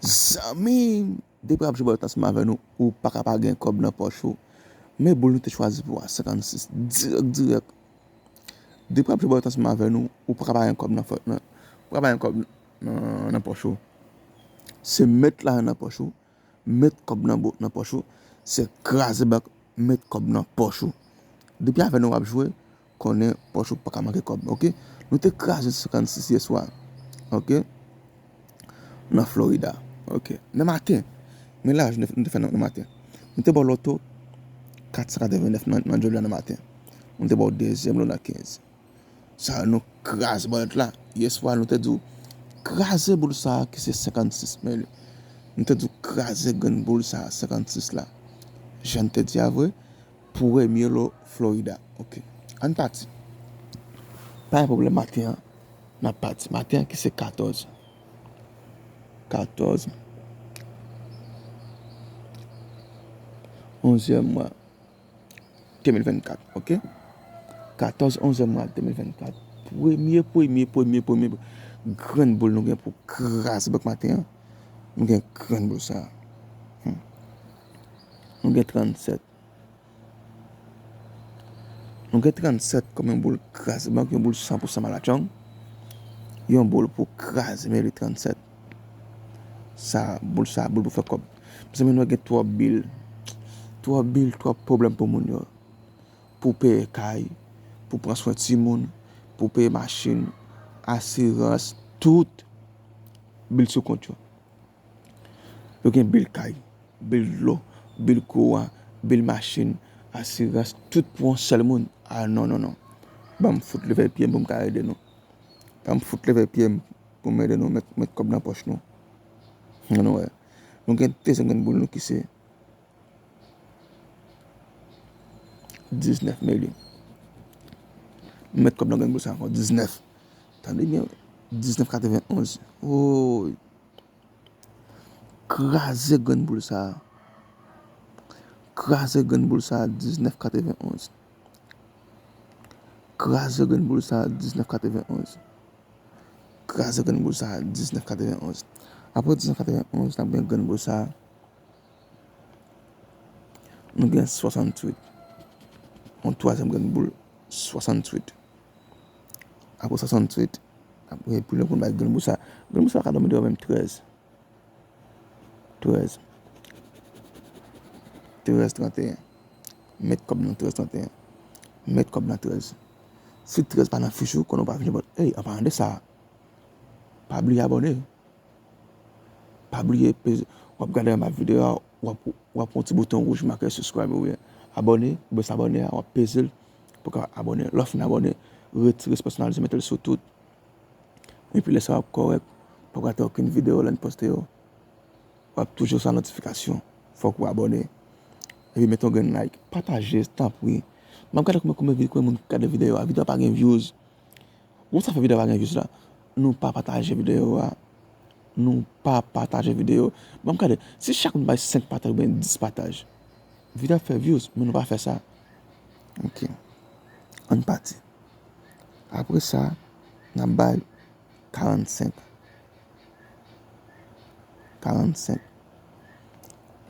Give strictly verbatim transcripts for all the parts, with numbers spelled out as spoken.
Zanmi, depi w ap jwe bòlèt ansanm avè nou, ou pa ka pa gen kòb nan pòch ou. Men boul nou te chwazi pou a senkannsis, dirèk, dirèk. Depi w ap jwe bòlèt ansanm avè nou, ou pa ka pa gen kòb nan, nan, ou pa ka pa gen kòb nan, nan pòch ou. Se met lajan nan pòch ou, met kòb nan, nan pòch ou, se kraze bank, met kòb nan pòch ou. Depi avè nou w ap jwe, konnen pòch ou pa ka manke kòb, oke? Nou te kraze senkannsis yè swa, oke? Nan Florida, oke? Nan maten, men laj nou te fè nan, nan maten. Nou te ba w loto kat san katrevennnèf nan, nan djòb la nan maten. Nou te ba w dezyèm lo nan kenz. Sa nou kraze bòlèt la. Yè swa nou te di w kraze boul sa a ki se senkannsis, men nou te di w kraze grenn boul sa a senkannsis la. Jan n te di a vre, premye lo Florida. Oke. Ann pati. Pa gen pwoblèm, maten an, n ap pati. Maten an ki se katòz. Katòz. Onzyèm mwa de mil vennkat, oke? Katòz, onzyèm mwa de mil vennkat. Premye, premye, premye, premye grenn boul nou gen pou kraze bank maten an. Nou gen grenn boul sa a. Hmm. Nou gen trannsèt. Nou gen trannsèt kòm yon boul kraze bank, yon boul san pou san malatchong. Yon boul pou kraze meli trannsèt. Sa, boul sa, boul pou fè kòb. Mezanmi, nou gen twòp bil. Twòp bil, twòp pwoblèm pou moun yo. Pou peye kay, pou pran swen timoun, pou peye machin, asirans, tout bil sou kont yo. Yo gen bil kay, bil dlo, bil kouran, bil machin, asirans, tout pou yon sèl moun. A non, non, non. Ban m fout leve pye m pou m ka ede nou. Ban m fout leve pye m pou m ede nou met, met kòb nan pòch nou. Ann wè. Nou gen dezyèm grenn boul nou ki se diznèf meli. M met kòb nan grenn boul sa ankò, diznèf. Tande byen, diznèf katrevenonz. Woy. Kraze grenn boul sa a. Kraze grenn boul sa a, diznèf katrevenonz. Kraze grenn boul sa a, diznèf katrevenonz. Kraze grenn boul sa a, diznèf katrevenonz. Apre diznèf katrevenonz, n ap gen grenn boul sa a. Nou gen swasanntuit. Yon twazyèm grenn boul, swasanntuit. Apre swasanntuit, apre pi lwen pou n bay grenn boul sa. Grenn boul sa ka dòmi deyò menm, trèz. Trèz. Trèz tranteyen. Met kòb nan trèz tranteyen. Met kòb nan trèz. Si trèz pa nan fich ou, konnen w pa vin jwenn. Ey, an palan de sa, pa bliye abòne. Pa bliye peze, w ap gade anba videyo a, w ap, w ap wè yon ti bouton wouj make subscribe oubyen abòne, oubyen se abòne a, w ap peze l pou w ka abòne. Lè w fin abòne, retire se pèsonalize, mete l sou tout. Epi lè sa w ap kòrèk, w p ap rate okenn videyo lè n poste yo. W ap toujou resevwa notifikasyon. Fòk ou abòne. Epi mete yon grenn like. Pataje, tanpri. M ap gade konbyen, konbyen, konbyen moun ki gade videyo a. Videyo a pa gen views. Ou sa fè videyo pa gen views la? Nou pa pataje videyo a. Nou pa pataje videyo. Ban m gade, si chak moun bay senk pataj oubyen dis pataj, videyo ap fè views, men nou pa fè sa. Ok. Ann pati. Apre sa, n ap bay karannsenk. Karannsenk.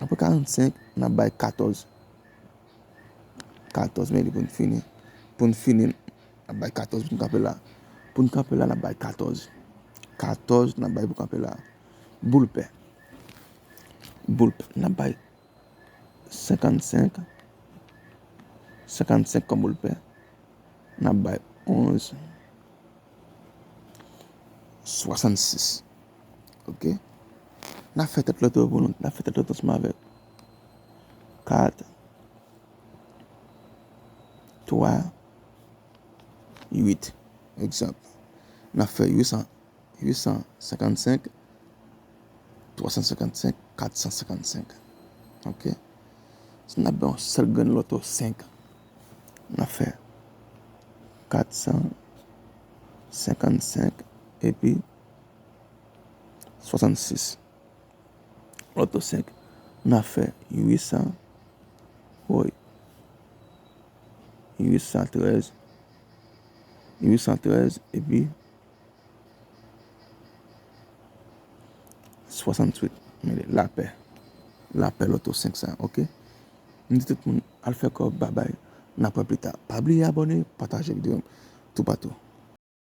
Apre karannsenk, n ap bay katòz. Katòz, men li pou n fini. Pou n fini, n ap bay katòz pou n kanpe la. Pou n kanpe la, n ap bay katòz. Katòz, n ap bay pou kanpe la. Boul pè. Boul pè, n ap bay senkannsenk. Senkannsenk kòm boul pè. N ap bay onz. Swasannsis. Ok? N ap fè tèt loto pou nou. N ap fè tèt loto ansanm avèk kat, twa, uit. Egzanp. N ap fè uit san, uit san senkannsenk, twa san senkannsenk, kat san senkannsenk. Ok? Si n ap bay yon sèl grenn loto senk, n ap fè kat san senkannsenk epi swasannsis. Loto senk, n ap fè uit san, woy, uit san trèz, uit san trèz epi swasanntuit. Mele lapè. Lapè loto senk san, ok? M di tout moun, al fè kòb, babay. N ap wè pita. Pa bliye abòne, pataje videyo